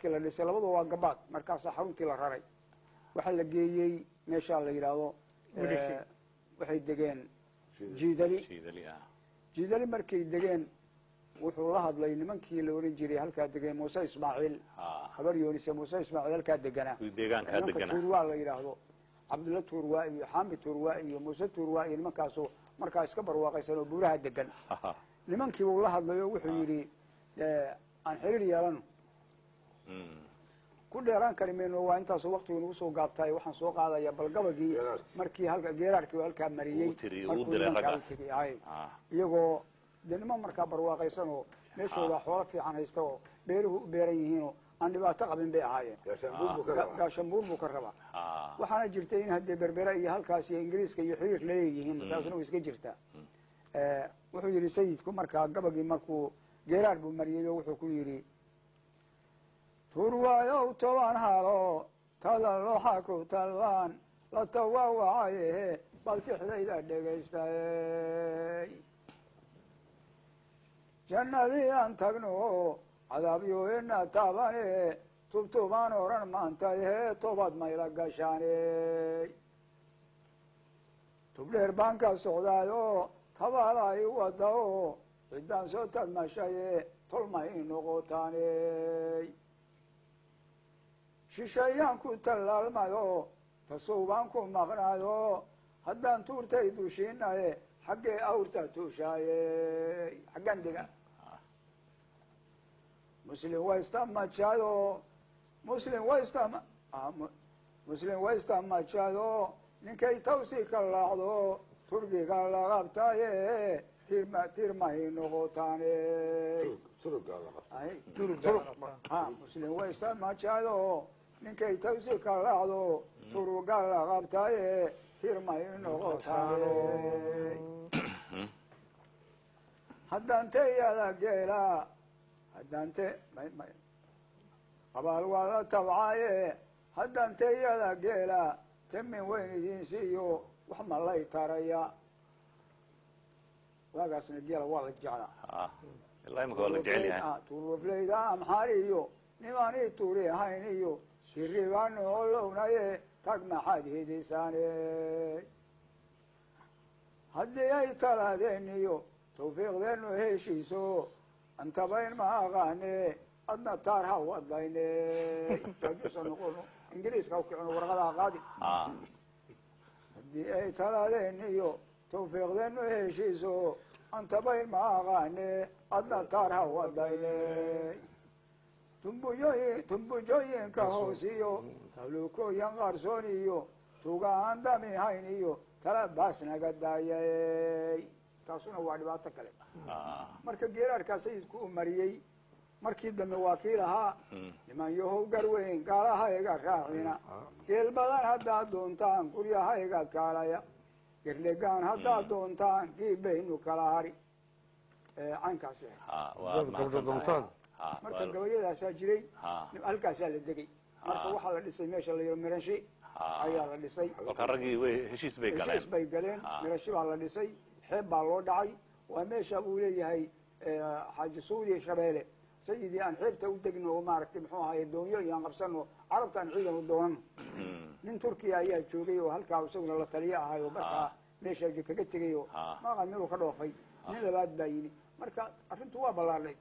Markii la dhisay labadu waa gabaad, markaasaa xaruntii la raray, waxaa la geeyey meeshaa la yidhaahdo, waxay degeen Jiidali. Jiidali markay degeen wuxuu la hadlay nimankii la oran jiray halkaa degeen, Muuse Ismaaciil, Habar Yoonise, Muuse Ismaaciil halkaa deganaa, nimanka Tuurwaa la yidhaahdo, Cabdulla Tuurwaa iyo Xaami Tuurwaa iyo Muuse Tuurwaa iyo nimankaasoo markaa iska barwaaqaysan oo buuraha degan. Nimankii buu la hadlay oo wuxuu yidhi aan xiriir yeelano, ku dheeraan kari mayno, waa intaasoo waktigu nagu soo gaabtaay. Waxaan soo qaadaya bal gabagii markii halka geeraarkii halkaa mariyey markuu nimankaa u tegay hay, iyagoo dee niman markaa barwaaqaysan oo meeshooda xoolo fiican haysta oo beeruhu u beeran yihiinoo aan dhibaato qabin bay ahaayeen. Gaashambuur buu ka rabaa. Waxaana jirtay in haddee Berbera iyo halkaas iyo Ingiriiska iyo xiriir laleeyihiin, taasna way iska jirtaa. Wuxuu yidhi sayidku markaa gabagii markuu geeraar buu mariyey oo wuxuu ku yidhi: Turwaayow 10 halo tada looxa ku talbaan la tawaawacayehe, baltixdayda dhegaystay, jannadii aan tagno cadaabyoena taabane, tubtubaan oran maantayhe, toobad mayla gashaane, tubdheer baan ka socdaayo, tabaala i wada oo ciddaan soo tadmashaye, tolma i noqotaane, shisheeyaan ku tallaalmayo, tasowbaan ku maqnaayo, haddaan tuurtay dushiinaye, xaggee awrta tuushaaye, xaggaan dega, muslim waystamajado, muslim waysta, muslim waystamajado, ninkay tawsi ka laacdo turkiga la qabtaye, tirma tirmahay noqotaane, muslim waystamajado, ninkay tawsi ka laacdo turuga la qabtaye, tirmahay noqotaane, haddaan teyada geela, haddaan te abaal waa la tabcaaye, haddaan teyada geela tamin weyn idin siiyo, wax ma lay taraya? Waagaasna geela waa la jeclaa. Ilaa imika waa la jecel yahay. Tuurwafleyda Amxaari iyo nimaanii tuuri ahayn iyo tiribaanu olownaye, tag maxaad hidisaane, haddii ay talaadeen iyo tawfiiqdeenu heshiiso, antabayn ma aqaane, adna taar ha wadlayne, jaajuusa noqono, Ingiriiska ukicino, warqadaha qaadi, haddii ay talaadeen iyo tawfiiqdeenu heshiiso, antabayn ma aqaane, adna taar ha wadlayne, tumbujooyin tumbujooyinka hoos iyo taluukooyan qarsoon iyo tuga aan damihayn iyo tala baas naga daayay. Taasuna waa dhibaato kale. Marka geeraarkaa sayidku u mariyey markii dambe waa kii lahaa: niman yahow garweyn gaalahayga raacina, geel badan haddaad doontaan guryahayga kaalaya, gerlegaan haddaad doontaan giibaynu kala hari, caynkaasi. Marka gabayadaasaa jiray, halkaasaa la degay. Marka waxaa la dhisay meesha la yiro Miranshi ayaa la dhisay. Kolkaa raggii way heshiis bay galeen. Heshiis bay galeen, Miranshi baa la dhisay, xeeb baa loo dhacay. Waa meesha uu leeyahay Xaaji Suudi Shabeele: sayidii aan xeebta u degno oo maaragtay muxuu ahaye doonyo iyo aan qabsano, carabta aan ciidan u doonano. Nin Turkiya ayaa joogay oo halkaa isaguna la taliye ahay oo markaa meesha kaga tegay oo maaqan meeluu ka dhoofay. Nin labaad baa yimi. Marka arrintu waa ballaarnayd.